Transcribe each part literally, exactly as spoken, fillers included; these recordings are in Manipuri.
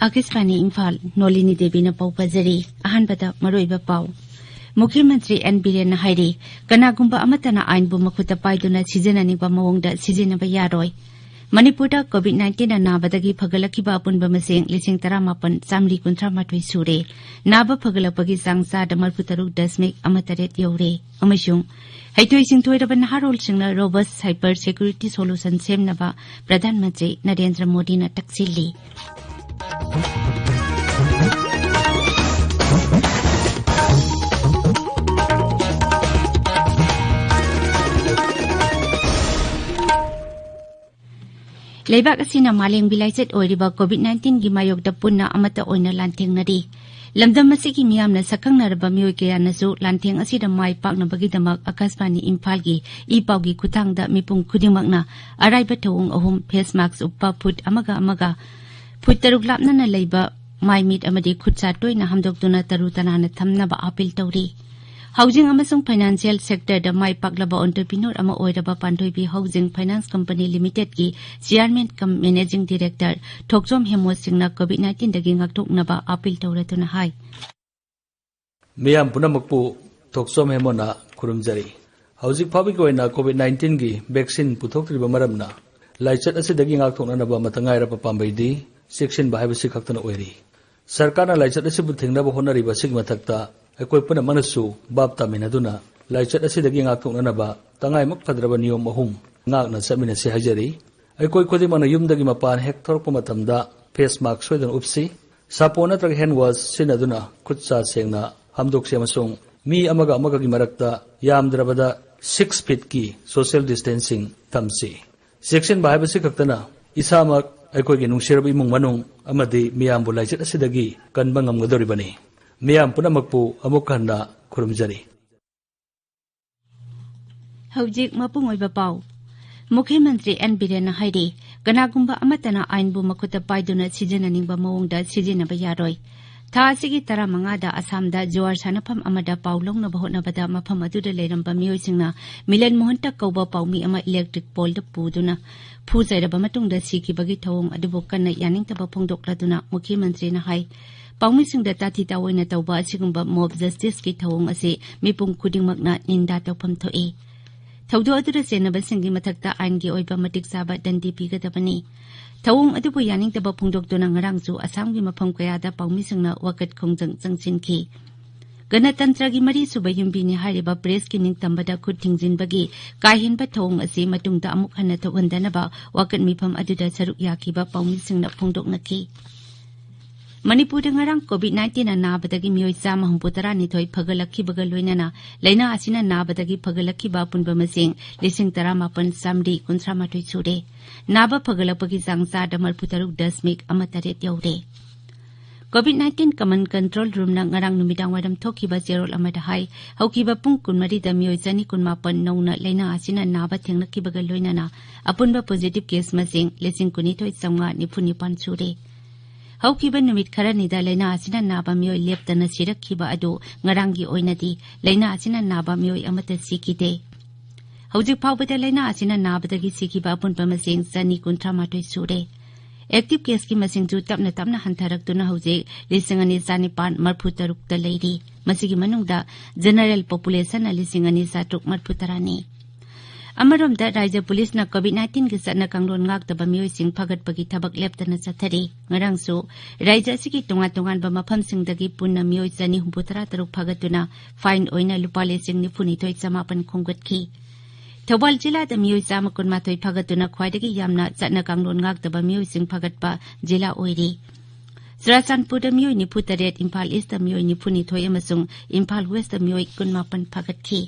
ꯑꯥꯀꯥꯁꯕꯥꯅꯤ ꯏꯝꯐꯥꯜ, ꯅꯣꯂꯤꯅꯤ ꯗꯦꯕꯤꯅ ꯄꯥꯎ ꯄꯥꯖꯔꯤ꯫ ꯑꯍꯥꯟꯕꯗ ꯃꯔꯨꯑꯣꯏꯕ ꯄꯥꯎ꯫ ꯃꯨꯈ꯭ꯌ ꯃꯟꯇ꯭ꯔꯤ ꯑꯦꯟ ꯕꯤꯔꯦꯟꯅ ꯍꯥꯏꯔꯤ, ꯀꯅꯥꯒꯨꯝꯕ ꯑꯃꯠꯇꯅ ꯑꯥꯏꯟꯕꯨ ꯃꯈꯨꯠꯇ ꯄꯥꯏꯗꯨꯅ ꯁꯤꯖꯤꯟꯅꯅꯤꯡꯕ ꯃꯑꯣꯡꯗ ꯁꯤꯖꯤꯟꯅꯕ ꯌꯥꯔꯣꯏ꯫ ꯃꯅꯤꯄꯨꯔꯗ ꯀꯣꯚꯤꯗ ꯅꯥꯏꯟꯇꯤꯟꯅ ꯅꯥꯕꯗꯒꯤ ꯐꯒꯠꯂꯛꯈꯤꯕ ꯑꯄꯨꯟꯕ ꯃꯁꯤꯡ ꯂꯤꯁꯤꯡ ꯇꯔꯥꯃꯥꯄꯟ ꯆꯥꯃꯔꯤ ꯀꯨꯟꯊ꯭ꯔꯥ ꯃꯥꯊꯣꯏ ꯁꯨꯔꯦ꯫ ꯅꯥꯕ ꯐꯒꯠꯂꯛꯄꯒꯤ ꯆꯥꯡ ꯆꯥꯗ ꯃꯔꯤꯐꯨ ꯇꯔꯨꯛ ꯗꯁꯃꯤꯛ ꯑꯃ ꯇꯔꯦꯠ ꯌꯧꯔꯦ꯫ ꯑꯃꯁꯨꯡ ꯍꯩꯊꯣꯏ ꯁꯤꯡꯊꯣꯏꯔꯕ ꯅꯍꯥꯔꯣꯜꯁꯤꯡꯅ ꯔꯣꯕꯁ ꯁꯥꯏꯕꯔ ꯁꯦꯀ꯭ꯌꯨꯔꯤꯇꯤ ꯁꯣꯂꯨꯁꯟ ꯁꯦꯝꯅꯕ ꯄ꯭ꯔꯙꯥꯟ ꯃꯟꯇ꯭ꯔꯤ ꯅꯔꯦꯟꯗ꯭ꯔ ꯃꯣꯗꯤꯅ ꯇꯛꯁꯤꯜꯂꯤ꯫ ꯂꯩꯕꯥꯛ ꯑꯁꯤꯅ ꯃꯥꯂꯦꯝꯒꯤ ꯂꯥꯏꯆꯠ ꯑꯣꯏꯔꯤꯕ ꯀꯣꯚꯤꯗ ꯅꯥꯏꯟꯇꯤꯟꯒꯤ ꯃꯥꯌꯣꯛꯇ ꯄꯨꯟꯅ ꯑꯃꯠꯇ ꯑꯣꯏꯅ ꯂꯥꯟꯊꯦꯡꯅꯔꯤ꯫ ꯂꯝꯗꯝ ꯑꯁꯤꯒꯤ ꯃꯤꯌꯥꯝꯅ ꯁꯛꯈꯪꯅꯔꯕ ꯃꯤꯑꯣꯏ ꯀꯌꯥꯅꯁꯨ ꯂꯥꯟꯊꯦꯡ ꯑꯁꯤꯗ ꯃꯥꯏ ꯄꯥꯛꯅꯕꯒꯤꯗꯃꯛ ꯑꯀꯥꯁꯕꯥꯅꯤ ꯏꯝꯐꯥꯜꯒꯤ ꯏ ꯄꯥꯎꯒꯤ ꯈꯨꯠꯊꯥꯡꯗ ꯃꯤꯄꯨꯝ ꯈꯨꯗꯤꯡꯃꯛꯅ ꯑꯔꯥꯏꯕ ꯊꯧꯑꯣꯡ ꯑꯍꯨꯝ, ꯐꯦꯁ ꯃꯥꯛꯁ ꯎꯞꯄ, ꯐꯨꯠ ꯑꯃꯒ ꯑꯃꯒ ꯐꯨꯠ ꯇꯔꯨꯛ ꯂꯥꯞꯅꯅ ꯂꯩꯕ, ꯃꯥꯏ ꯃꯤꯠ ꯑꯃꯗꯤ ꯈꯨꯠ ꯁꯥ ꯇꯣꯏꯅ ꯍꯥꯝꯗꯣꯛꯇꯨꯅ ꯇꯔꯨ ꯇꯅꯥꯟꯅ ꯊꯝꯅꯕ ꯑꯥꯄꯤꯜ ꯇꯧꯔꯤ꯫ ꯍꯥꯎꯖꯤꯡ ꯑꯃꯁꯨꯡ ꯐꯥꯏꯅꯥꯟꯁꯤꯌꯦꯜ ꯁꯦꯛꯇꯔꯗ ꯃꯥꯏ ꯄꯥꯛꯂꯕ ꯑꯣꯟꯇꯔꯄ꯭ꯔꯤꯅꯣꯔ ꯑꯃ ꯑꯣꯏꯔꯕ ꯄꯥꯟꯊꯣꯏꯕꯤ ꯍꯥꯎꯖꯤꯡ ꯐꯥꯏꯅꯥꯟꯁ ꯀꯝꯄꯅꯤ ꯂꯤꯃꯤꯇꯦꯗꯀꯤ ꯆꯤꯌꯥꯔꯃꯦꯟ ꯀꯝ ꯃꯦꯅꯦꯖꯤꯡ ꯗꯤꯔꯦꯛꯇꯔ ꯊꯣꯛꯆꯣꯝ ꯍꯦꯃꯣ ꯁꯤꯡꯅ ꯀꯣꯚꯤꯗ ꯅꯥꯏꯟꯇꯤꯟꯗꯒꯤ ꯉꯥꯛꯊꯣꯛꯅꯕ ꯑꯥꯄꯤꯜ ꯇꯧꯔꯗꯨꯅ ꯍꯥꯏ꯫ ꯃꯤꯌꯥꯝ ꯄꯨꯝꯅꯃꯛꯄꯨ ꯊꯣꯛꯆꯣꯝ ꯍꯦꯃꯣꯅ ꯈꯨꯔꯨꯝꯖꯔꯤ꯫ ꯍꯧꯖꯤꯛ ꯐꯥꯎꯕꯒꯤ ꯑꯣꯏꯅ ꯀꯣꯚꯤꯗ ꯅꯥꯏꯟꯇꯤꯟꯒꯤ ꯚꯦꯛꯁꯤꯟ ꯄꯨꯊꯣꯛꯇ꯭ꯔꯤꯕ ꯃꯔꯝꯅ ꯂꯥꯏꯆꯠ ꯑꯁꯤꯗꯒꯤ ꯉꯥꯛꯊꯣꯛꯅꯅꯕ ꯑꯃꯠꯇ ꯉꯥꯏꯔꯕ ꯄꯥꯝꯕꯩꯗꯤ ꯆꯦꯛꯁꯤꯟꯕ ꯍꯥꯏꯕꯁꯤ ꯈꯛꯇꯅ ꯑꯣꯏꯔꯤ꯫ ꯁꯔꯀꯥꯔꯅ ꯂꯥꯏꯆꯠ ꯑꯁꯤꯕꯨ ꯊꯤꯡꯅꯕ ꯍꯣꯠꯅꯔꯤꯕ ꯑꯁꯤꯒꯤ ꯃꯊꯛꯇ ꯑꯩꯈꯣꯏ ꯄꯨꯝꯅꯃꯛꯅꯁꯨ ꯚꯥꯞ ꯇꯥꯃꯤꯟꯅꯗꯨꯅ ꯂꯥꯏꯆꯠ ꯑꯁꯤꯗꯒꯤ ꯉꯥꯛꯊꯣꯛꯅꯅꯕ ꯇꯉꯥꯏꯃꯛ ꯐꯗ꯭ꯔꯕ ꯅꯤꯌꯣꯝ ꯑꯍꯨꯝ ꯉꯥꯛꯅ ꯆꯠꯃꯤꯟꯅꯁꯤ ꯍꯥꯏꯖꯔꯤ꯫ ꯑꯩꯈꯣꯏ ꯈꯨꯗꯤꯡꯃꯛꯅ ꯌꯨꯝꯗꯒꯤ ꯃꯄꯥꯟ ꯍꯦꯛ ꯊꯣꯔꯛꯄ ꯃꯇꯝꯗ ꯐꯦꯁ ꯃꯥꯛꯁ ꯁꯣꯏꯗꯅ ꯎꯞꯁꯤ꯫ ꯁꯥꯄꯣꯟ ꯅꯠꯇ꯭ꯔꯒ ꯍꯦꯟ ꯋꯥꯁ ꯁꯤꯖꯤꯟꯅꯗꯨꯅ ꯈꯨꯠ ꯁꯥ ꯁꯦꯡꯅ ꯍꯥꯝꯗꯣꯛꯁꯤ ꯑꯃꯁꯨꯡ ꯃꯤ ꯑꯃꯒ ꯑꯃꯒꯒꯤ ꯃꯔꯛꯇ ꯌꯥꯝꯗ꯭ꯔꯕꯗ ꯁꯤꯛꯁ ꯐꯤꯠꯀꯤ ꯁꯣꯁꯤꯌꯦꯜ ꯗꯤꯁꯇꯦꯟꯁꯤꯡ ꯊꯝꯁꯤ꯫ ꯆꯦꯛꯁꯤꯟꯕ ꯍꯥꯏꯕꯁꯤ ꯈꯛꯇꯅ ꯏꯁꯥꯃꯛ, ꯑꯩꯈꯣꯏꯒꯤ ꯅꯨꯡꯁꯤꯔꯕ ꯏꯃꯨꯡ ꯃꯅꯨꯡ ꯑꯃꯗꯤ ꯃꯤꯌꯥꯝꯕꯨ ꯂꯥꯏꯆꯠ ꯑꯁꯤꯗꯒꯤ ꯀꯟꯕ ꯉꯝꯒꯗꯧꯔꯤꯕꯅꯤ꯫ ꯃꯤꯌꯥꯝ ꯄꯨꯝꯅꯃꯛꯄꯨ ꯑꯃꯨꯛ ꯍꯟꯅ ꯈꯨꯔꯨꯝꯖꯔꯤ꯫ ꯍꯧꯖꯤꯛ ꯃꯄꯨꯡ ꯑꯣꯏꯕ ꯄꯥꯎ꯫ ꯃꯨꯈ꯭ꯌ ꯃꯟꯇ꯭ꯔꯤ ꯑꯦꯟ ꯕꯤꯔꯦꯟꯅ ꯍꯥꯏꯔꯤ, ꯀꯅꯥꯒꯨꯝꯕ ꯑꯃꯠꯇꯅ ꯑꯥꯏꯟꯕꯨ ꯃꯈꯨꯠꯇ ꯄꯥꯏꯗꯨꯅ ꯁꯤꯖꯤꯟꯅꯅꯤꯡꯕ ꯃꯑꯣꯡꯗ ꯁꯤꯖꯤꯟꯅꯕ ꯌꯥꯔꯣꯏ꯫ ꯊꯥ ꯑꯁꯤꯒꯤ ꯇꯔꯥꯃꯉꯥꯗ ꯑꯁꯥꯝꯗ ꯖꯨꯋꯥꯔ ꯁꯥꯟꯅꯐꯝ ꯑꯃꯗ ꯄꯥꯎ ꯂꯧꯅꯕ ꯍꯣꯠꯅꯕꯗ ꯃꯐꯝ ꯑꯗꯨꯗ ꯂꯩꯔꯝꯕ ꯃꯤꯑꯣꯏꯁꯤꯡꯅ ꯃꯤꯂꯟ ꯃꯣꯍꯟꯇ ꯀꯧꯕ ꯄꯥꯎꯃꯤ ꯑꯃ ꯏꯂꯦꯛꯇ꯭ꯔꯤꯛ ꯄꯣꯜꯗ ꯄꯨꯗꯨꯅ ꯐꯨ ꯆꯩꯔꯕ ꯃꯇꯨꯡꯗ ꯁꯤꯈꯤꯕꯒꯤ ꯊꯧꯑꯣꯡ ꯑꯗꯨꯕꯨ ꯀꯟꯅ ꯌꯥꯅꯤꯡꯗꯕ ꯐꯣꯡꯗꯣꯛꯂꯗꯨꯅ ꯃꯨꯈ꯭ꯌ ꯃꯟꯇ꯭ꯔꯤꯅ ꯍꯥꯏ, ꯄꯥꯎꯃꯤꯁꯤꯡꯗ ꯇꯥꯊꯤ ꯇꯥꯑꯣꯏꯅ ꯇꯧꯕ ꯑꯁꯤꯒꯨꯝꯕ ꯃꯣꯕ ꯖꯁꯇꯤꯁꯀꯤ ꯊꯧꯑꯣꯡ ꯑꯁꯤ ꯃꯤꯄꯨꯝ ꯈꯨꯗꯤꯡꯃꯛꯅ ꯅꯤꯟꯗꯥ ꯇꯧꯐꯝ ꯊꯣꯛꯏ꯫ ꯊꯧꯗꯣꯛ ꯑꯗꯨꯗ ꯆꯦꯟꯅꯕꯁꯤꯡꯒꯤ ꯃꯊꯛꯇ ꯑꯥꯏꯟꯒꯤ ꯑꯣꯏꯕ ꯃꯇꯤꯛ ꯆꯥꯕ ꯗꯟꯗꯤ ꯄꯤꯒꯗꯕꯅꯤ꯫ ꯊꯧꯑꯣꯡ ꯑꯗꯨꯕꯨ ꯌꯥꯅꯤꯡꯗꯕ ꯐꯣꯡꯗꯣꯛꯇꯨꯅ ꯉꯔꯥꯡꯁꯨ ꯑꯁꯥꯝꯒꯤ ꯃꯐꯝ ꯀꯌꯥꯗ ꯄꯥꯎꯃꯤꯁꯤꯡꯅ ꯋꯥꯀꯠ ꯈꯣꯡꯖꯪ ꯆꯪꯁꯤꯟꯈꯤ꯫ ꯒꯅꯇꯟꯇ꯭ꯔꯒꯤ ꯃꯔꯤꯁꯨꯕ ꯌꯨꯝꯕꯤꯅꯤ ꯍꯥꯏꯔꯤꯕ ꯄ꯭ꯔꯦꯁꯀꯤ ꯅꯤꯡꯇꯝꯕꯗ ꯈꯨꯠ ꯊꯤꯡꯖꯤꯟꯕꯒꯤ ꯀꯥ ꯍꯦꯟꯕ ꯊꯧꯑꯣꯡ ꯑꯁꯤ ꯃꯇꯨꯡꯗ ꯑꯃꯨꯛ ꯍꯟꯅ ꯊꯣꯛꯍꯟꯗꯅꯕ ꯋꯥꯀꯠ ꯃꯤꯐꯝ ꯑꯗꯨꯗ ꯁꯔꯨꯛ ꯌꯥꯈꯤꯕ ꯄꯥꯎꯃꯤꯁꯤꯡꯅ ꯐꯣꯡꯗꯣꯛꯅꯈꯤ꯫ ꯃꯅꯤꯄꯨꯔꯗ ꯉꯔꯥꯡ ꯀꯣꯚꯤꯗ ꯅꯥꯏꯟꯇꯤꯟꯅ ꯅꯥꯕꯗꯒꯤ ꯃꯤꯑꯣꯏ ꯆꯥꯝꯃ ꯍꯨꯝꯐꯨ ꯇꯔꯥꯅꯤꯊꯣꯏ ꯐꯒꯠꯂꯛꯈꯤꯕꯒ ꯂꯣꯏꯅꯅ ꯂꯥꯏꯅꯥ ꯑꯁꯤꯅ ꯅꯥꯕꯗꯒꯤ ꯐꯒꯠꯂꯛꯈꯤꯕ ꯑꯄꯨꯟꯕ ꯃꯁꯤꯡ ꯂꯤꯁꯤꯡ ꯇꯔꯥꯃꯥꯄꯟ ꯆꯥꯃꯔꯤ ꯀꯨꯟꯊ꯭ꯔꯥ ꯃꯥꯊꯣꯏ ꯁꯨꯔꯦ꯫ ꯅꯥꯕ ꯐꯒꯠꯂꯛꯄꯒꯤ ꯆꯥꯡ ꯆꯥꯗ ꯃꯔꯤꯐꯨ ꯇꯔꯨꯛ ꯗꯁꯃꯤꯛ ꯑꯃ ꯇꯔꯦꯠ ꯌꯧꯔꯦ꯫ ꯀꯣꯚꯤꯗ ꯅꯥꯏꯟꯇꯤꯟ ꯀꯃꯟ ꯀꯟꯇ꯭ꯔꯣꯜ ꯔꯨꯝꯅ ꯉꯔꯥꯡ ꯅꯨꯃꯤꯗꯥꯡ ꯋꯥꯏꯔꯝ ꯊꯣꯛꯈꯤꯕ ꯆꯦꯔꯣꯜ ꯑꯃꯗ ꯍꯥꯏ, ꯍꯧꯈꯤꯕ ꯄꯨꯡ ꯀꯨꯟꯃꯔꯤꯗ ꯃꯤꯑꯣꯏ ꯆꯅꯤ ꯀꯨꯟꯃꯥꯄꯟ ꯅꯧꯅ ꯂꯥꯏꯅꯥ ꯑꯁꯤꯅ ꯅꯥꯕ ꯊꯦꯡꯅꯈꯤꯕꯒ ꯂꯣꯏꯅꯅ ꯑꯄꯨꯟꯕ ꯄꯣꯖꯤꯇꯤꯚ ꯀꯦꯁ ꯃꯁꯤꯡ ꯂꯤꯁꯤꯡ ꯀꯨꯟꯅꯤꯊꯣꯏ ꯆꯥꯝꯃꯉꯥ ꯅꯤꯐꯨ ꯅꯤꯄꯥꯟ ꯁꯨꯔꯦ꯫ ꯍꯧꯈꯤꯕ ꯅꯨꯃꯤꯠ ꯈꯔꯅꯤꯗ ꯂꯥꯏꯅꯥ ꯑꯁꯤꯅ ꯅꯥꯕ ꯃꯤꯑꯣꯏ ꯂꯦꯞꯇꯅ ꯁꯤꯔꯛꯈꯤꯕ ꯑꯗꯨ ꯉꯔꯥꯡꯒꯤ ꯑꯣꯏꯅꯗꯤ ꯂꯥꯏꯅꯥ ꯑꯁꯤꯅ ꯅꯥꯕ ꯃꯤꯑꯣꯏ ꯑꯃꯠꯇ ꯁꯤꯈꯤꯗꯦ꯫ ꯍꯧꯖꯤꯛ ꯐꯥꯎꯕꯗ ꯂꯥꯏꯅꯥ ꯑꯁꯤꯅ ꯅꯥꯕꯗꯒꯤ ꯁꯤꯈꯤꯕ ꯑꯄꯨꯟꯕ ꯃꯁꯤꯡ ꯆꯅꯤ ꯀꯨꯟꯊ꯭ꯔꯥ ꯃꯥꯊꯣꯏ ꯁꯨꯔꯦ꯫ ꯑꯦꯛꯇꯤꯚ ꯀꯦꯁꯀꯤ ꯃꯁꯤꯡꯁꯨ ꯇꯞꯅ ꯇꯞꯅ ꯍꯟꯊꯔꯛꯇꯨꯅ ꯍꯧꯖꯤꯛ ꯂꯤꯁꯤꯡ ꯑꯅꯤ ꯆꯥꯅꯤꯄꯥꯟ ꯃꯔꯤꯐꯨ ꯇꯔꯨꯛꯇ ꯂꯩꯔꯤ꯫ ꯃꯁꯤꯒꯤ ꯃꯅꯨꯡꯗ ꯖꯦꯅꯔꯦꯜ ꯄꯣꯄꯨꯂꯦꯁꯟꯅ ꯂꯤꯁꯤꯡ ꯑꯅꯤ ꯆꯥꯇ꯭ꯔꯨꯛ ꯃꯔꯤꯐꯨ ꯇꯔꯥꯅꯤ꯫ ꯑꯃꯔꯣꯝꯗ, ꯔꯥꯏꯖ꯭ꯌ ꯄꯨꯂꯤꯁꯅ ꯀꯣꯚꯤꯗ ꯅꯥꯏꯟꯇꯤꯟꯒꯤ ꯆꯠꯅ ꯀꯥꯡꯂꯣꯟ ꯉꯥꯛꯇꯕ ꯃꯤꯑꯣꯏꯁꯤꯡ ꯐꯒꯠꯄꯒꯤ ꯊꯕꯛ ꯂꯦꯞꯇꯅ ꯆꯠꯊꯔꯤ꯫ ꯉꯔꯥꯡꯁꯨ ꯔꯥꯏꯖ꯭ꯌ ꯑꯁꯤꯒꯤ ꯇꯣꯉꯥꯟ ꯇꯣꯉꯥꯟꯕ ꯃꯐꯝꯁꯤꯡꯗꯒꯤ ꯄꯨꯟꯅ ꯃꯤꯑꯣꯏ ꯆꯅꯤ ꯍꯨꯝꯐꯨ ꯇꯔꯥ ꯇꯔꯨꯛ ꯐꯒꯠꯇꯨꯅ ꯐꯥꯏꯟ ꯑꯣꯏꯅ ꯂꯨꯄꯥ ꯂꯤꯁꯤꯡ ꯅꯤꯐꯨ ꯅꯤꯊꯣꯏ ꯆꯃꯥꯄꯟ ꯈꯣꯝꯒꯠꯈꯤ꯫ ꯊꯧꯕꯥꯜ ꯖꯤꯂꯥꯗ ꯃꯤꯑꯣꯏ ꯆꯥꯝꯃ ꯀꯨꯟꯃꯥꯊꯣꯏ ꯐꯒꯠꯇꯨꯅ ꯈ꯭ꯋꯥꯏꯗꯒꯤ ꯌꯥꯝꯅ ꯆꯠꯅ ꯀꯥꯡꯂꯣꯟ ꯉꯥꯛꯇꯕ ꯃꯤꯑꯣꯏꯁꯤꯡ ꯐꯒꯠꯄ ꯖꯤꯂꯥ ꯑꯣꯏꯔꯤ꯫ ꯆꯨꯔꯥꯆꯥꯟꯄꯨꯔꯗ ꯃꯤꯑꯣꯏ ꯅꯤꯐꯨ ꯇꯔꯦꯠ, ꯏꯝꯐꯥꯜ ꯏꯁꯇ ꯃꯤꯑꯣꯏ ꯅꯤꯐꯨ ꯅꯤꯊꯣꯏ ꯑꯃꯁꯨꯡ ꯏꯝꯐꯥꯜ ꯋꯦꯁꯇ ꯃꯤꯑꯣꯏ ꯀꯨꯟꯃꯥꯄꯟ ꯐꯒꯠꯈꯤ꯫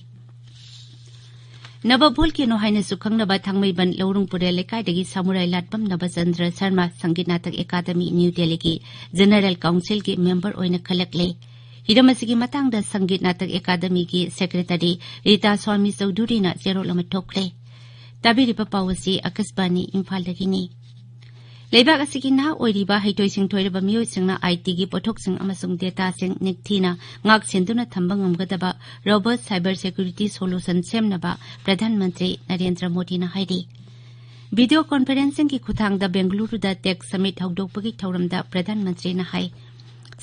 ꯅꯕ ꯚꯣꯜꯀꯦꯅꯣ ꯍꯥꯏꯅꯁꯨ ꯈꯪꯅꯕ ꯊꯥꯡꯃꯩꯕꯟ ꯂꯧꯔꯨꯡ ꯄꯨꯔꯦꯜ ꯂꯩꯀꯥꯏꯗꯒꯤ ꯁꯥꯃꯨꯔꯥꯏ ꯂꯥꯠꯄꯝ ꯅꯕꯆꯟꯗ꯭ꯔ ꯁꯔꯃ ꯁꯪꯒꯤꯠ ꯅꯥꯇꯛ ꯑꯦꯀꯥꯗꯃꯤ, ꯅ꯭ꯌꯨ ꯗꯦꯜꯂꯤꯒꯤ ꯖꯦꯅꯔꯦꯜ ꯀꯥꯎꯟꯁꯤꯜꯒꯤ ꯃꯦꯝꯕꯔ ꯑꯣꯏꯅ ꯈꯜꯂꯛꯂꯦ꯫ ꯍꯤꯔꯝ ꯑꯁꯤꯒꯤ ꯃꯇꯥꯡꯗ ꯁꯪꯒꯤꯠ ꯅꯥꯇꯛ ꯑꯦꯀꯥꯗꯃꯤꯒꯤ ꯁꯦꯀ꯭ꯔꯦꯇꯔꯤ ꯔꯤꯇꯥ ꯁ꯭ꯋꯥꯃꯤ ꯆꯧꯙꯨꯔꯤꯅ ꯆꯦꯔꯣꯜ ꯑꯃ ꯊꯣꯛꯈ꯭ꯔꯦ꯫ ꯇꯥꯕꯤꯔꯤꯕ ꯄꯥꯎ ꯑꯁꯤ ꯑꯀꯥꯁꯕꯥꯅꯤ ꯏꯝꯐꯥꯜꯗꯒꯤꯅꯤ꯫ ꯂꯩꯕꯥꯛ ꯑꯁꯤꯒꯤ ꯅꯍꯥ ꯑꯣꯏꯔꯤꯕ ꯍꯩꯊꯣꯏ ꯁꯤꯡꯊꯣꯏꯔꯕ ꯃꯤꯑꯣꯏꯁꯤꯡꯅ ꯑꯥꯏ ꯇꯤꯒꯤ ꯄꯣꯠꯊꯣꯛꯁꯤꯡ ꯑꯃꯁꯨꯡ ꯗꯦꯇꯥꯁꯤꯡ ꯅꯤꯡꯊꯤꯅ ꯉꯥꯛ ꯁꯦꯟꯗꯨꯅ ꯊꯝꯕ ꯉꯝꯒꯗꯕ ꯔꯣꯕꯁ ꯁꯥꯏꯕꯔ ꯁꯦꯀ꯭ꯌꯨꯔꯤꯇꯤ ꯁꯣꯂꯨꯁꯟ ꯁꯦꯝꯅꯕ ꯄ꯭ꯔꯙꯥꯟ ꯃꯟꯇ꯭ꯔꯤ ꯅꯔꯦꯟꯗ꯭ꯔ ꯃꯣꯗꯤꯅ ꯍꯥꯏꯔꯤ꯫ ꯚꯤꯗꯤꯑꯣ ꯀꯣꯟꯐꯔꯦꯟꯁꯤꯡꯒꯤ ꯈꯨꯠꯊꯥꯡꯗ ꯕꯦꯡꯒꯂꯨꯔꯨꯗ ꯇꯦꯛ ꯁꯃꯤꯠ ꯍꯧꯗꯣꯛꯄꯒꯤ ꯊꯧꯔꯝꯗ ꯄ꯭ꯔꯙꯥꯟ ꯃꯟꯇ꯭ꯔꯤꯅ ꯍꯥꯏ,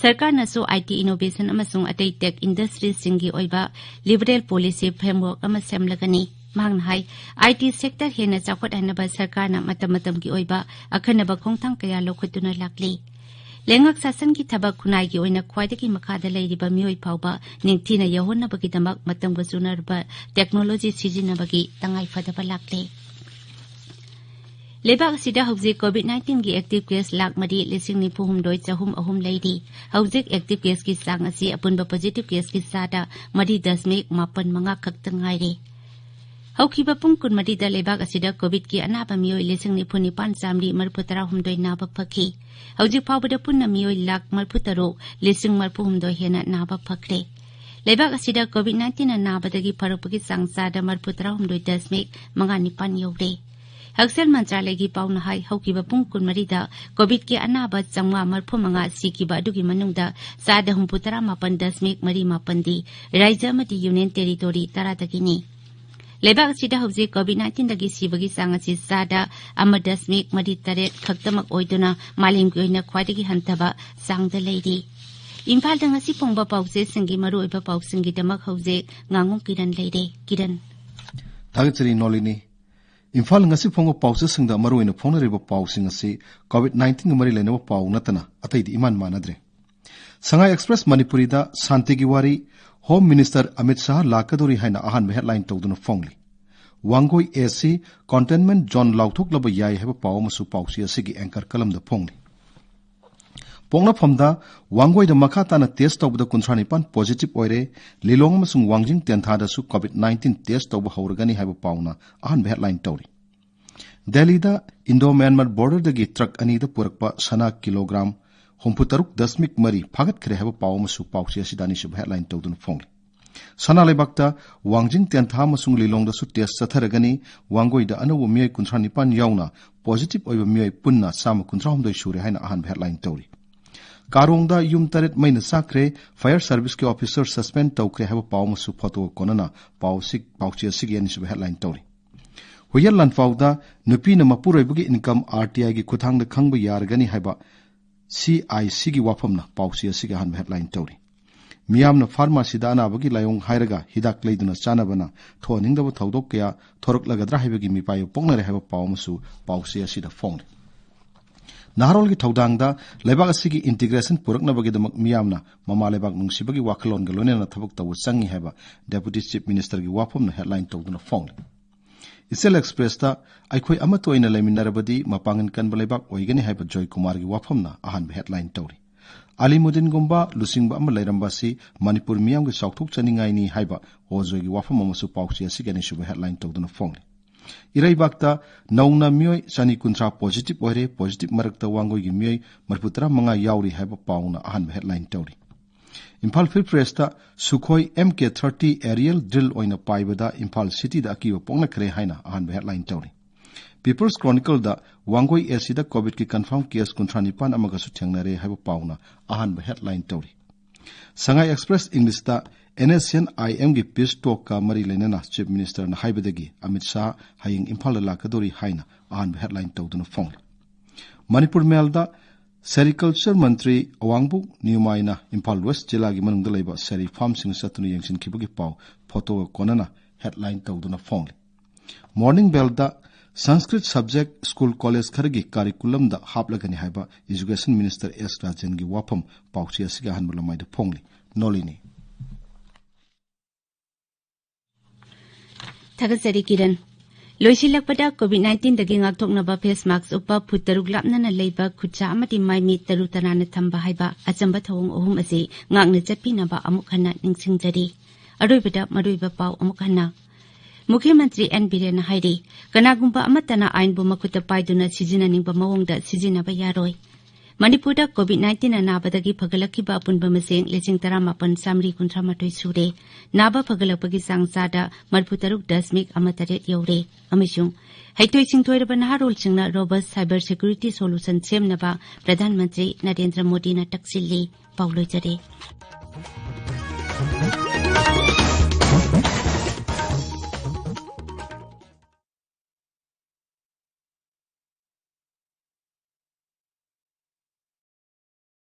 ꯁꯔꯀꯥꯔꯅꯁꯨ ꯑꯥꯏ ꯇꯤ ꯏꯅꯣꯚꯦꯁꯟ ꯑꯃꯁꯨꯡ ꯑꯇꯩ ꯇꯦꯛ ꯏꯟꯗꯁꯇ꯭ꯔꯤꯁꯤꯡꯒꯤ ꯑꯣꯏꯕ ꯂꯤꯕꯔꯦꯜ ꯄꯣꯂꯤꯁꯤ ꯐ꯭ꯔꯦꯝꯋꯔꯛ ꯑꯃ ꯁꯦꯝꯂꯒꯅꯤ꯫ ꯃꯍꯥꯛꯅ ꯍꯥꯏ, ꯑꯥꯏ ꯇꯤ ꯁꯦꯛꯇꯔ ꯍꯦꯟꯅ ꯆꯥꯎꯈꯠꯍꯟꯅꯕ ꯁꯔꯀꯥꯔꯅ ꯃꯇꯝ ꯃꯇꯝꯒꯤ ꯑꯣꯏꯕ ꯑꯈꯟꯅꯕ ꯈꯣꯡꯊꯥꯡ ꯀꯌꯥ ꯂꯧꯈꯠꯇꯨꯅ ꯂꯥꯛꯂꯤ꯫ ꯂꯩꯉꯥꯛ ꯁꯥꯁꯟꯒꯤ ꯊꯕꯛ ꯈꯨꯟꯅꯥꯏꯒꯤ ꯑꯣꯏꯅ ꯈ꯭ꯋꯥꯏꯗꯒꯤ ꯃꯈꯥꯗ ꯂꯩꯔꯤꯕ ꯃꯤꯑꯣꯏ ꯐꯥꯎꯕ ꯅꯤꯡꯊꯤꯅ ꯌꯧꯍꯟꯅꯕꯒꯤꯗꯃꯛ ꯃꯇꯝꯒ ꯆꯨꯅꯔꯕ ꯇꯦꯛꯅꯣꯂꯣꯖꯤ ꯁꯤꯖꯤꯟꯅꯕꯒꯤ ꯇꯉꯥꯏꯐꯗꯕ ꯂꯥꯛꯂꯦ꯫ ꯂꯩꯕꯥꯛ ꯑꯁꯤꯗ ꯍꯧꯖꯤꯛ ꯀꯣꯚꯤꯗ ꯅꯥꯏꯟꯇꯤꯟꯒꯤ ꯑꯦꯛꯇꯤꯚ ꯀꯦꯁ ꯂꯥꯈ ꯃꯔꯤ ꯂꯤꯁꯤꯡ ꯅꯤꯐꯨ ꯍꯨꯝꯗꯣꯏ ꯆꯍꯨꯝ ꯑꯍꯨꯝ ꯂꯩꯔꯤ꯫ ꯍꯧꯖꯤꯛ ꯑꯦꯛꯇꯤꯚ ꯀꯦꯁꯀꯤ ꯆꯥꯡ ꯑꯁꯤ ꯑꯄꯨꯟꯕ ꯄꯣꯖꯤꯇꯤꯚ ꯀꯦꯁꯀꯤ ꯆꯥꯗ ꯃꯔꯤ ꯗꯁꯃꯤꯛ ꯃꯥꯄꯟ ꯃꯉꯥ ꯈꯛꯇ ꯉꯥꯏꯔꯦ꯫ ꯍꯧꯈꯤꯕ ꯄꯨꯡ ꯀꯨꯟꯃꯔꯤꯗ ꯂꯩꯕꯥꯛ ꯑꯁꯤꯗ ꯀꯣꯚꯤꯗꯀꯤ ꯑꯅꯥꯕ ꯃꯤꯑꯣꯏ ꯂꯤꯁꯤꯡ ꯅꯤꯐꯨ ꯅꯤꯄꯥꯟ ꯆꯥꯃꯔꯤ ꯃꯔꯤꯐꯨ ꯇꯔꯥꯍꯨꯝꯗꯣꯏ ꯅꯥꯕ ꯐꯈꯤ꯫ ꯍꯧꯖꯤꯛ ꯐꯥꯎꯕꯗ ꯄꯨꯟꯅ ꯃꯤꯑꯣꯏ ꯂꯥꯈ ꯃꯔꯤꯐꯨ ꯇꯔꯨꯛ ꯂꯤꯁꯤꯡ ꯃꯔꯤꯐꯨ ꯍꯨꯝꯗꯣꯏ ꯍꯦꯟꯅ ꯅꯥꯕ ꯐꯈ꯭ꯔꯦ꯫ ꯂꯩꯕꯥꯛ ꯑꯁꯤꯗ ꯀꯣꯚꯤꯗ ꯅꯥꯏꯟꯇꯤꯟꯅ ꯅꯥꯕꯗꯒꯤ ꯐꯔꯛꯄꯒꯤ ꯆꯥꯡ ꯆꯥꯗ ꯃꯔꯤꯐꯨ ꯇꯔꯥꯍꯨꯝꯗꯣꯏ ꯗꯁꯃꯤꯛ ꯃꯉꯥ ꯅꯤꯄꯥꯟ ꯌꯧꯔꯦ꯫ ꯍꯛꯁꯦꯜ ꯃꯟꯇ꯭ꯔꯥꯂꯌꯒꯤ ꯄꯥꯎꯅ ꯍꯥꯏ, ꯍꯧꯈꯤꯕ ꯄꯨꯡ ꯀꯨꯟꯃꯔꯤꯗ ꯀꯣꯚꯤꯗꯀꯤ ꯑꯅꯥꯕ ꯆꯥꯝꯃꯉꯥ ꯃꯔꯤꯐꯨ ꯃꯉꯥ ꯁꯤꯈꯤꯕ ꯑꯗꯨꯒꯤ ꯃꯅꯨꯡꯗ ꯆꯥꯗ ꯍꯨꯝꯐꯨ ꯇꯔꯥ ꯃꯥꯄꯟ ꯗꯁꯃꯤꯛ ꯃꯔꯤ ꯃꯥꯄꯟꯗꯤ ꯔꯥꯖ꯭ꯌ ꯑꯃꯗꯤ ꯌꯨꯅꯤꯌꯟ ꯇꯦꯔꯤꯇꯣꯔꯤ ꯇꯔꯥꯗꯒꯤꯅꯤ꯫ ꯂꯩꯕꯥꯛ ꯑꯁꯤꯗ ꯍꯧꯖꯤꯛ ꯀꯣꯚꯤꯗ ꯅꯥꯏꯟꯇꯤꯟꯗꯒꯤ ꯁꯤꯕꯒꯤ ꯆꯥꯡ ꯑꯁꯤ ꯆꯥꯗ ꯑꯃ ꯗꯁꯃꯤꯛ ꯃꯔꯤ ꯇꯔꯦꯠ ꯈꯛꯇꯃꯛ ꯑꯣꯏꯗꯨꯅ ꯃꯥꯂꯦꯝꯒꯤ ꯑꯣꯏꯅ ꯈ꯭ꯋꯥꯏꯗꯒꯤ ꯍꯟꯊꯕ ꯆꯥꯡꯗ ꯂꯩꯔꯤ꯫ ꯏꯝꯐꯥꯜꯗ ꯉꯁꯤ ꯐꯣꯡꯕ ꯄꯥꯎꯆꯦꯁꯤꯡꯒꯤ ꯃꯔꯨꯑꯣꯏꯕ ꯄꯥꯎꯁꯤꯡꯒꯤꯗꯃꯛ ꯍꯧꯖꯤꯛ ꯉꯥꯉꯣꯝ ꯀꯤꯔꯟ ꯂꯩꯔꯦ꯫ ꯀꯤꯔꯟ꯫ ꯊꯥꯒꯠꯆꯔꯤ ꯅꯣꯂꯤꯅꯤ꯫ ꯏꯝꯐꯥꯜ ꯉꯁꯤ ꯐꯣꯡꯕ ꯄꯥꯎꯆꯦꯁꯤꯡꯗ ꯃꯔꯨꯑꯣꯏꯅ ꯐꯣꯡꯅꯔꯤꯕ ꯄꯥꯎꯁꯤꯡ ꯑꯁꯤ ꯀꯣꯚꯤꯗ ꯅꯥꯏꯟꯇꯤꯟꯒ ꯃꯔꯤ ꯂꯩꯅꯕ ꯄꯥꯎ ꯅꯠꯇꯅ ꯑꯇꯩꯗꯤ ꯏꯃꯥꯟ ꯃꯥꯟꯅꯗ꯭ꯔꯦ꯫ ꯁꯉꯥꯏ ꯑꯦꯛꯁꯄ꯭ꯔꯦꯁ ꯃꯅꯤꯄꯨꯔꯤꯗ ꯁꯥꯟꯇꯤꯒꯤ ꯋꯥꯔꯤ, ꯍꯣꯝ ꯃꯤꯅꯤꯁꯇꯔ ꯑꯃꯤꯠ ꯁꯥꯍ ꯂꯥꯛꯀꯗꯧꯔꯤ ꯍꯥꯏꯅ ꯑꯍꯥꯟꯕ ꯍꯦꯗꯂꯥꯏꯟ ꯇꯧꯗꯨꯅ ꯐꯣꯡꯂꯤ꯫ ꯋꯥꯡꯒꯣꯏ ꯑꯦ ꯁꯤ ꯀꯟꯇꯦꯟꯃꯦꯟꯠ ꯖꯣꯟ ꯂꯥꯎꯊꯣꯛꯂꯕ ꯌꯥꯏ ꯍꯥꯏꯕ ꯄꯥꯎ ꯑꯃꯁꯨ ꯄꯥꯎꯆꯦ ꯑꯁꯤꯒꯤ ꯑꯦꯡꯀꯔ ꯀꯂꯝꯗ ꯐꯣꯡꯂꯤ꯫ ꯄꯣꯛꯅꯐꯝꯗ ꯋꯥꯡꯒꯣꯏꯗ ꯃꯈꯥ ꯇꯥꯅ ꯇꯦꯁ ꯇꯧꯕꯗ ꯀꯨꯟꯊ꯭ꯔꯥ ꯅꯤꯄꯥꯟ ꯄꯣꯖꯤꯇꯤꯚ ꯑꯣꯏꯔꯦ꯫ ꯂꯤꯂꯣꯡ ꯑꯃꯁꯨꯡ ꯋꯥꯡꯖꯤꯡ ꯇꯦꯟꯊꯥꯗꯁꯨ ꯀꯣꯚꯤꯗ ꯅꯥꯏꯟꯇꯤꯟ ꯇꯦꯁ ꯇꯧꯕ ꯍꯧꯔꯒꯅꯤ ꯍꯥꯏꯕ ꯄꯥꯎꯅ ꯑꯍꯥꯟꯕ ꯍꯦꯗꯂꯥꯏꯟ ꯇꯧꯔꯤ꯫ ꯗꯦꯜꯂꯤꯗ ꯏꯟꯗꯣ ꯃ꯭ꯌꯥꯟꯃꯥꯔ ꯕꯣꯔꯗꯔꯗꯒꯤ ꯇ꯭ꯔꯛ ꯑꯅꯤꯗ ꯄꯨꯔꯛꯄ ꯁꯅꯥ ꯀꯤꯂꯣꯒ꯭ꯔꯥꯝ ꯍꯨꯝꯐꯨ ꯇꯔꯨꯛ ꯗꯁꯃꯤꯛ ꯃꯔꯤ ꯐꯥꯒꯠꯈ꯭ꯔꯦ ꯍꯥꯏꯕ ꯄꯥꯎ ꯑꯃꯁꯨ ꯄꯥꯎꯆꯦ ꯑꯁꯤꯗ ꯑꯅꯤꯁꯨꯕ ꯍꯦꯗꯂꯥꯏꯟ ꯇꯧꯗꯨꯅ ꯐꯣꯡꯂꯤ꯫ ꯁꯅꯥ ꯂꯩꯕꯥꯛꯇ ꯋꯥꯡꯖꯤꯡ, ꯇꯦꯟꯊꯥ ꯑꯃꯁꯨꯡ ꯂꯤꯂꯣꯡꯗꯁꯨ test ꯆꯠꯊꯔꯒꯅꯤ꯫ ꯋꯥꯡꯒꯣꯏꯗ ꯑꯅꯧꯕ ꯃꯤꯑꯣꯏ ꯀꯨꯟꯊ꯭ꯔꯥ ꯅꯤꯄꯥꯟ ꯌꯥꯎꯅ positive ꯑꯣꯏꯕ ꯃꯤꯑꯣꯏ ꯄꯨꯟꯅ ꯆꯥꯝꯃ ꯀꯨꯟꯊ꯭ꯔꯥ ꯍꯨꯝꯗꯣꯏ ꯁꯨꯔꯦ ꯍꯥꯏꯅ ꯑꯍꯥꯟꯕ headline ꯇꯧꯔꯤ꯫ ꯀꯥꯔꯣꯡꯗ ꯌꯨꯝ ꯇꯔꯦꯠ ꯃꯩꯅ ꯆꯥꯛꯈ꯭ꯔꯦ꯫ Fire serviceꯀꯤ officer suspend ꯇꯧꯈ꯭ꯔꯦ ꯍꯥꯏꯕ ꯄꯥꯎ ꯑꯃꯁꯨ ꯐꯣꯇꯣꯒ ꯀꯣꯟꯅꯅ ꯄꯥꯎ ꯑꯁꯤ-, ꯄꯥꯎꯆꯦ ꯑꯁꯤꯒꯤ ꯑꯅꯤꯁꯨꯕ headline ꯇꯧꯔꯤ꯫ ꯍꯨꯏꯌꯦꯟ ꯂꯥꯟꯐꯥꯎꯗ ꯅꯨꯄꯤꯅ ꯃꯄꯨꯔꯣꯏꯕꯒꯤ income RTIꯒꯤ ꯈꯨꯠꯊꯥꯡꯗ ꯈꯪꯕ ꯌꯥꯔꯒꯅꯤ ꯍꯥꯏꯕ CICꯒꯤ ꯋꯥꯐꯝꯅ ꯄꯥꯎꯆꯦ ꯑꯁꯤꯒꯤ ꯑꯍꯥꯟꯕ headline ꯇꯧꯔꯤ꯫ ꯃꯤꯌꯥꯝꯅ pharmacyꯗ ꯑꯅꯥꯕꯒꯤ ꯂꯥꯏꯑꯣꯡ ꯍꯥꯏꯔꯒ ꯍꯤꯗꯥꯛ ꯂꯩꯗꯨꯅ ꯆꯥꯅꯕꯅ ꯊꯣꯛꯍꯟꯅꯤꯡꯗꯕ ꯊꯧꯗꯣꯛ ꯀꯌꯥ ꯊꯣꯔꯛꯂꯒꯗ꯭ꯔꯥ ꯍꯥꯏꯕꯒꯤ ꯃꯤꯄꯥꯏꯕ ꯄꯣꯛꯅꯔꯦ ꯍꯥꯏꯕ ꯄꯥꯎ ꯑꯃꯁꯨ ꯄꯥꯎꯆꯦ ꯑꯁꯤꯗ ꯐꯣꯡꯂꯤ꯫ ꯅꯍꯥꯔꯣꯜꯒꯤ ꯊꯧꯗꯥꯡꯗ ꯂꯩꯕꯥꯛ ꯑꯁꯤꯒꯤ integration ꯄꯨꯔꯛꯅꯕꯒꯤꯗꯃꯛ ꯃꯤꯌꯥꯝꯅ ꯃꯃꯥ ꯂꯩꯕꯥꯛ ꯅꯨꯡꯁꯤꯕꯒꯤ ꯋꯥꯈꯜꯂꯣꯟꯒ ꯂꯣꯏꯅꯅ ꯊꯕꯛ ꯇꯧꯕ ꯆꯪꯏ ꯍꯥꯏꯕ Deputy Chief Ministerꯒꯤ ꯋꯥꯐꯝꯅ headline ꯇꯧꯗꯨꯅ ꯐꯣꯡꯂꯤ꯫ ꯏꯆꯦꯜ Expressꯇ ꯑꯩꯈꯣꯏ ꯑꯃꯠꯇ ꯑꯣꯏꯅ ꯂꯩꯃꯤꯟꯅꯔꯕꯗꯤ ꯃꯄꯥꯡꯒꯜ ꯀꯟꯕ ꯂꯩꯕꯥꯛ ꯑꯣꯏꯒꯅꯤ ꯍꯥꯏꯕ ꯖꯣꯏꯀꯨꯃꯥꯔꯒꯤ ꯋꯥꯐꯝꯅ ꯑꯍꯥꯟꯕ headline ꯇꯧꯔꯤ꯫ ꯑꯂꯤꯃꯨꯗꯤꯟꯒꯨꯝꯕ ꯂꯨꯆꯤꯡꯕ ꯑꯃ ꯂꯩꯔꯝꯕ ꯑꯁꯤ ꯃꯅꯤꯄꯨꯔ ꯃꯤꯌꯥꯝꯒꯤ ꯆꯥꯎꯊꯣꯛꯆꯅꯤꯡꯉꯥꯏꯅꯤ ꯍꯥꯏꯕ ꯑꯣꯖꯣꯏꯒꯤ ꯋꯥꯐꯝ ꯑꯃꯁꯨ ꯄꯥꯎꯆꯦ ꯑꯁꯤꯒꯤ ꯑꯅꯤꯁꯨꯕ headline ꯇꯧꯗꯨꯅ ꯐꯣꯡꯂꯤ꯫ ꯏꯔꯩꯕꯥꯛꯇ ꯅꯧꯅ ꯃꯤꯑꯣꯏ ꯆꯅꯤ ꯀꯨꯟꯊ꯭ꯔꯥ positive ꯑꯣꯏꯔꯦ꯫ Positive ꯃꯔꯛꯇ ꯋꯥꯡꯒꯣꯏꯒꯤ ꯃꯤꯑꯣꯏ ꯃꯔꯤꯐꯨ ꯇꯔꯥꯃꯉꯥ ꯌꯥꯎꯔꯤ ꯍꯥꯏꯕ ꯄꯥꯎꯅ ꯑꯍꯥꯟꯕ headline ꯇꯧꯔꯤ꯫ Imphal Free Pressꯇ ꯁꯨꯈꯣꯏ MK thirty aerial drill ꯑꯣꯏꯅ ꯄꯥꯏꯕꯗ ꯏꯝꯐꯥꯜ cityꯗ ꯑꯀꯤꯕ ꯄꯣꯛꯅꯈ꯭ꯔꯦ ꯍꯥꯏꯅ ꯑꯍꯥꯟꯕ headline ꯇꯧꯔꯤ꯫ People's Chronicleꯗ ꯋꯥꯡꯒꯣꯏ ACꯗ COVIDꯀꯤ confirm case ꯀꯨꯟꯊ꯭ꯔꯥ ꯅꯤꯄꯥꯟ ꯑꯃꯒꯁꯨ ꯊꯦꯡꯅꯔꯦ ꯍꯥꯏꯕ ꯄꯥꯎꯅ ꯑꯍꯥꯟꯕ headline ꯇꯧꯔꯤ꯫ Sangai Express Englishꯇ NSCN-IMꯒꯤ peace talkꯀ ꯃꯔꯤ ꯂꯩꯅꯅ Chief Ministerꯅ ꯍꯥꯏꯕꯗꯒꯤ ꯑꯃꯤꯠ ꯁꯥꯍ ꯍꯌꯦꯡ ꯏꯝꯐꯥꯜꯗ ꯂꯥꯛꯀꯗꯧꯔꯤ ꯍꯥꯏꯅ ꯑꯍꯥꯟꯕ headline ꯇꯧꯗꯨꯅ ꯐꯣꯡꯂꯤ꯫ ꯃꯅꯤꯄꯨꯔ Mailꯗ Sericulture ꯃꯟꯇ꯭ꯔꯤ ꯑꯋꯥꯡꯕꯣꯛ ꯅꯤꯎꯃꯥꯏꯅ ꯏꯝꯐꯥꯜ West ꯖꯤꯂꯥꯒꯤ ꯃꯅꯨꯡꯗ ꯂꯩꯕ ꯁꯦꯔꯤ farmꯁꯤꯡ ꯆꯠꯇꯨꯅ ꯌꯦꯡꯁꯤꯟꯈꯤꯕꯒꯤ ꯄꯥꯎ ꯐꯣꯇꯣꯒ ꯀꯣꯟꯅꯅ headline ꯇꯧꯗꯨꯅ ꯐꯣꯡꯂꯤ꯫ Morning Mailꯗ Sanskrit subject school college ꯈꯔꯒꯤ curriculumꯗ ꯍꯥꯞꯂꯒꯅꯤ ꯍꯥꯏꯕ Education Minister S ꯔꯥꯖꯦꯟꯒꯤ ꯋꯥꯐꯝ ꯄꯥꯎꯆꯦ ꯑꯁꯤꯒꯤ ꯑꯍꯥꯟꯕ ꯂꯃꯥꯏꯗ ꯐꯣꯡꯂꯤ꯫ ꯅꯣꯂꯤꯅꯤ꯫ ꯊꯥꯒꯠꯆꯔꯤ ꯀꯤꯔꯟ꯫ ꯂꯣꯏꯁꯤꯜꯂꯛꯄꯗ COVID nineteenꯗꯒꯤ ꯉꯥꯛꯊꯣꯛꯅꯕ face mask ꯎꯞꯄ, ꯐꯨꯠ ꯇꯔꯨꯛ ꯂꯥꯞꯅꯅ ꯂꯩꯕ, ꯈꯨꯠꯁꯥ ꯑꯃꯗꯤ ꯃꯥꯏ ꯃꯤꯠ ꯇꯔꯨ ꯇꯅꯥꯟꯅ ꯊꯝꯕ ꯍꯥꯏꯕ ꯑꯆꯝꯕ ꯊꯧꯑꯣꯡ ꯑꯍꯨꯝ ꯑꯁꯤ ꯉꯥꯛꯅ ꯆꯠꯄꯤꯅꯕ ꯑꯃꯨꯛ ꯍꯟꯅ ꯅꯤꯡꯁꯤꯡꯖꯔꯤ꯫ ꯑꯔꯣꯏꯕꯗ ꯃꯔꯨꯑꯣꯏꯕ ꯄꯥꯎ ꯑꯃꯨꯛ ꯍꯟꯅ꯫ ꯃꯨꯈ꯭ꯌ ꯃꯟꯇ꯭ꯔꯤ ꯑꯦꯟ ꯕꯤꯔꯦꯟꯅ ꯍꯥꯏꯔꯤ, ꯀꯅꯥꯒꯨꯝꯕ ꯑꯃꯠꯇꯅ ꯑꯥꯏꯟꯕꯨ ꯃꯈꯨꯠꯇ ꯄꯥꯏꯗꯨꯅ ꯁꯤꯖꯤꯟꯅꯅꯤꯡꯕ ꯃꯑꯣꯡꯗ ꯁꯤꯖꯤꯟꯅꯕ ꯌꯥꯔꯣꯏ꯫ ꯃꯅꯤꯄꯨꯔꯗ ꯀꯣꯚꯤꯗ ꯅꯥꯏꯟꯇꯤꯟ ꯑꯅꯥꯕꯗꯒꯤ ꯐꯒꯠꯂꯛꯈꯤꯕ ꯑꯄꯨꯟꯕ ꯃꯁꯤꯡ ꯂꯤꯁꯤꯡ ꯇꯔꯥꯃꯥꯄꯟ ꯆꯥꯃꯔꯤ ꯀꯨꯟꯊ꯭ꯔꯥ ꯃꯥꯊꯣꯏ ꯁꯨꯔꯦ꯫ ꯅꯥꯕ ꯐꯒꯠꯂꯛꯄꯒꯤ ꯆꯥꯡ ꯆꯥꯗ ꯃꯔꯤꯐꯨ ꯇꯔꯨꯛ ꯗꯁꯃꯤꯛ ꯑꯃ ꯇꯔꯦꯠ ꯌꯧꯔꯦ꯫ ꯑꯃꯁꯨꯡ ꯍꯩꯊꯣꯏ ꯁꯤꯡꯊꯣꯏꯔꯕ ꯅꯍꯥꯔꯣꯜꯁꯤꯡꯅ ꯔꯣꯕꯁ ꯁꯥꯏꯕꯔ ꯁꯦꯀ꯭ꯌꯨꯔꯤꯇꯤ ꯁꯣꯂꯨꯁꯟ ꯁꯦꯝꯅꯕ ꯄ꯭ꯔꯙꯥꯟ ꯃꯟꯇ꯭ꯔꯤ ꯅꯔꯦꯟꯗ꯭ꯔ ꯃꯣꯗꯤꯅ ꯇꯛꯁꯤꯜꯂꯤ꯫ ꯄꯥꯎ ꯂꯣꯏꯖꯔꯦ꯫